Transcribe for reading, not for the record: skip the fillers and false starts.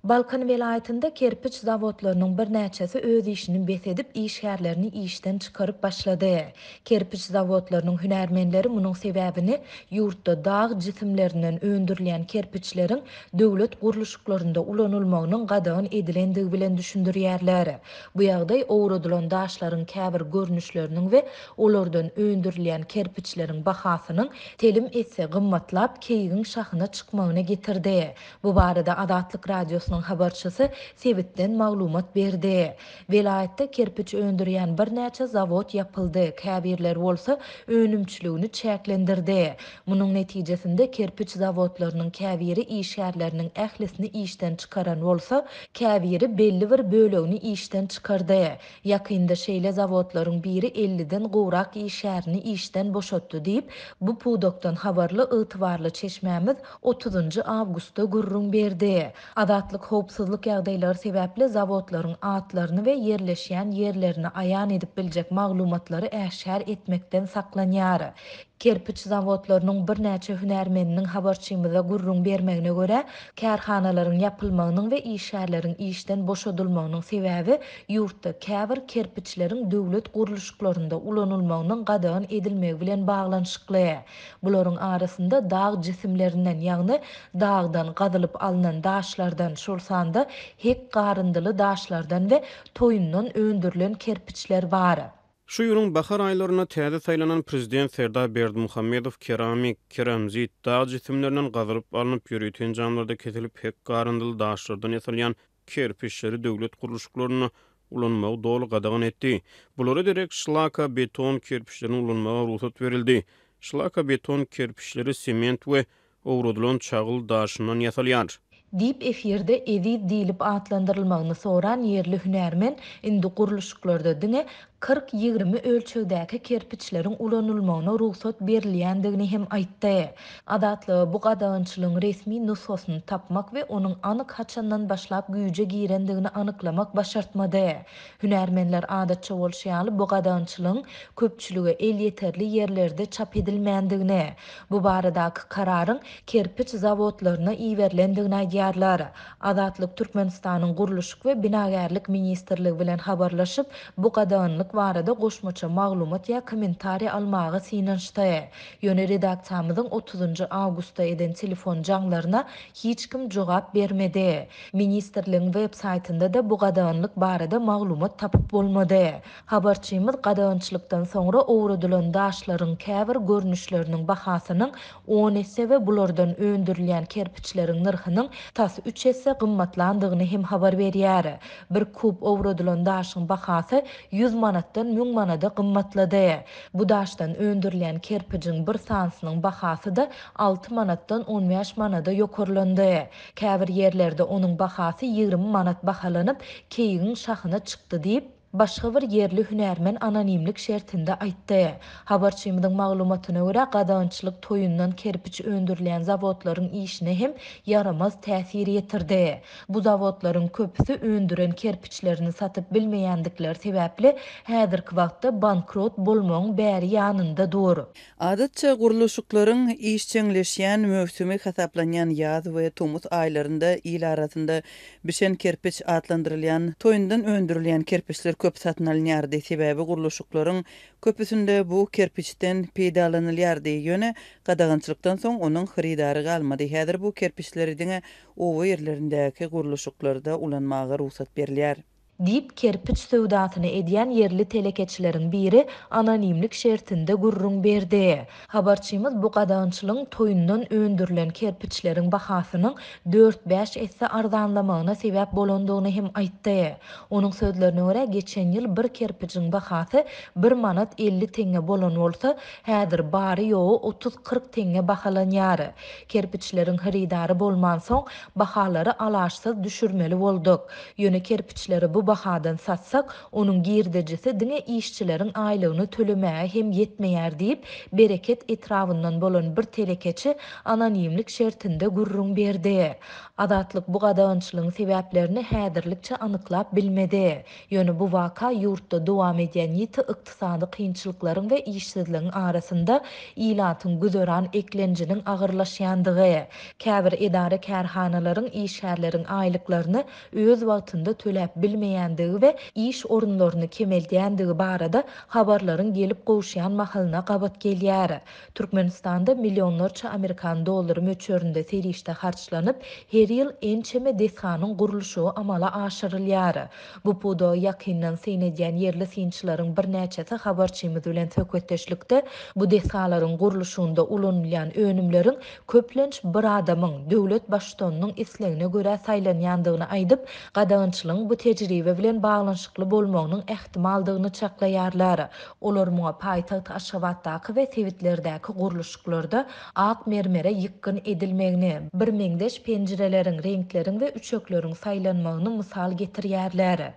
Balkan welaýatynda kerpiç zawodlarynyň birnäçesi öz işini bes edip, işgärlerini işden çykaryp başlady. Kerpiç zawodlarynyň hünärmenleri munuň sebäbini ýurtda dag jisimlerinden öndürilýän kerpiçleriň döwlet gurluşyklarynda ulanylmagynyň gadagan edilendigi bilen düşündirýärler. Bu ýagdaý owradylan daşlaryň käbir görnüşleriniň we olardan öndürilýän kerpiçleriň bahasynyň telim esse gymmatlap, keýigiň şahyna çykmagyna getirdi. Bu barada Azatlyk Radiosynyň habarçysy sebitden maglumat berdi. Welaýatda kerpiç öndürýän birnäçe zawod ýapyldy, käbirleri bolsa önümçiligini çäklendirdi. Munuň netijesinde kerpiç zawodlarynyň käbiri işgärleriniň ählisini işden çykaran bolsa, käbiri belli bir bölegini işden çykardy. Ýakynda şeýle zawodlaryň biri elliden gowrak işgärini işden boşatdy diýip, bu pudakdan habarly ygtybarly çeşmämiz otuzynjy awgustda gürrüň berdi. Azatlyk howpsuzlyk ýagdaýlary sebäpli zawodlaryň atlaryny we ýerleşýän ýerlerini aýan edip biljek maglumatlary äşgär etmekden saklanýar. Kerpiç zawodlarynyň birnäçe hünärmeniniň habarçymyza gürrüň bermegine görä, kärhanalaryň ýapylmagynyň we işgärleriň işden boşadylmagynyň sebäbi ýurtda käbir kerpiçleriň döwlet gurluşyklarynda ulanylmagynyň gadagan edilmegi bilen baglanyşykly. Bularyň arasynda dag jisimlerinden, ýagny dagdan gazylyp alnan daşlardan, şol sanda hek garyndyly daşlardan we toýundan öndürilen kerpiçler bar. Şu ýylyň bahar aýlarynda täze saýlanan prezident Serdar Berdimuhamedow keramik, keramzit, dag jisimlerinden gazylyp alnyp, ýörite enjamlarda kesilip, hek garyndyly daşlardan ýasalýan kerpiçleri döwlet gurluşyklarynda ulanmagy doly gadagan etdi. Bulara derek şlaka beton kerpiçlerini ulanmaga rugsat berildi. Şlaka beton kerpiçleri sement we owradylan çagyl daşyndan ýasalýar. Diýip, efirde Eziz diýlip atlandyrylmagyny soran ýerli hünärmen indi gurluşyklarda diňe 40, 20 ölçegdäki kerpiçleriň ulanylmagyna rugsat berilýändigini hem aýtdy. Azatlyga bu gadagançylygyň resmi nusgasyny tapmak we onuň anyk haçandan başlap güýje girendigini anyklamak başartmady. Hünärmenler adatça bolşy ýaly bu gadagançylygyň köpçülige elýeterli ýerlerde çap edilmändigini, bu baradaky kararyň kerpiç zawodlaryna iberilendigini aýdýarlar. Azatlyk Türkmenistanyň Gurluşyk we binagärlik ministrligi bilen habarlaşyp, bu gadaganlyk barada goşmaça maglumat ýa kommentariý almaga synanyşdy. Ýöne redaksiýamyzyň otuzynjy awgustda eden telefon jaňlaryna hiç kim jogap bermedi. Ministrligiň web saýtynda-da bu gadaganlyk barada maglumat tapyp bolmady. Habarçymyz gadagançylykdan soňra owradylan daşlaryň käbir görnüşleriniň bahasynyň on esse we bulardan öndürilýän kerpiçleriň nyrhynyň tas üç esse gymmatlandygyny hem habar berýär. Bir kub owradylan daşyň bahasy ýüz manatdan müň manada gymmatlady. Bu daşdan öndürilýän kerpijiň bir sanysynyň bahasy-da alty manatdan on bäş manada ýokarlandy. Käbir ýerlerde onuň bahasy 20 manat bahalanyp, keýigiň şahyna çykdy diýip, başga bir ýerli hünärmen anonimlik şertinde aýtdy. Habarçymyzyň maglumatyna görä, gadagançylyk toýundan kerpiç öndürilýän zawodlaryň işine hem ýaramaz täsir ýetirdi. Bu zawodlaryň köpüsi öndüren kerpiçlerini satyp bilmeýändikleri sebäpli, häzirki wagtda bankrot bolmagyň bäri ýanynda dur. Adatça, gurluşyklaryň işjeňleşýän möwsümi hasaplanýan ýaz we tomus aýlarynda il arasynda bişen kerpiç atlandyrylýan toýundan öndürilýän kerpiçler köp satyn alynýardy. Sebäbi gurluşyklaryň köpüsinde bu kerpiçden peýdalanylýardy. Ýöne gadagançylykdan soň onuň hyrydary galmady. Häzir bu kerpiçleri diňe oba ýerlerindäki gurluşyklarda ulanmaga rugsat berilýär. Diýip, kerpiç söwdasyny edýän ýerli telekeçileriň biri anonimlik şertinde gürrüň berdi. Habarçymyz bu gadagançylygyň toýundan öndürilen kerpiçleriň bahasynyň dört-bäş esse arzanlamagyna sebäp bolandygyny hem aýtdy. Onuň sözlerine görä, geçen ýyl bir kerpijiň bahasy bir manat 50 teňňe bolan bolsa, häzir bary-ýogy otuz-kyrk teňňe bahalanýar. Kerpiçleriň hyrydary bolmansoň, bahalary alaçsyz düşürmeli bolduk. Ýöne kerpiçleri bu. bahadan satsak, onuň girdejisi diňe işçileriň aýlygyny tölemäge hem ýetmeýär diýip, Bereket etrabyndan bolan bir telekeçi anonimlik şertinde gürrüň berdi. Azatlyk bu gadagançylygyň sebäplerini häzirlikçe anyklap bilmedi. Ýöne bu waka ýurtda dowam edýän ýiti ykdysady kynçylyklaryň we işsizligiň arasynda ilatyň güzeran eklenjiniň agyrlaşýandygy, käbir edara-kärhanalaryň işgärleriň aýlyklaryny öz wagtynda töläp bilmeýändigi we iş orunlaryny kemeldýändigi barada habarlaryň gelip gowuşýan mahalyna gabat gelýär. Türkmenistanda millionlarça amerikan dollary möçberinde serişde harçlanyp, her ýyl ençeme desganyň gurluşygy amala aşyrylýar. Bu pudaga ýakyndan syn edýän ýerli synçylaryň birnäçesi habarçymyz bilen söhbetdeşlikde bu desgalaryň gurluşygynda ulanylýan önümleriň köplenç bir adamyň, döwlet baştutanynyň islegine görä saýlanýandygyny aýdyp, gadagançylygyň bu tejribe bilen baglanyşykly bolmagynyň ähtimaldygyny çaklaýarlar. Olar muňa paýtagt Aşgabatdaky we sebitlerdäki gurluşyklarda ak mermere ýykgyn edilmegini, birmeňzeş penjireleriň, reňkleriň we üçekleriň saýlanmagyny mysal getirýärler.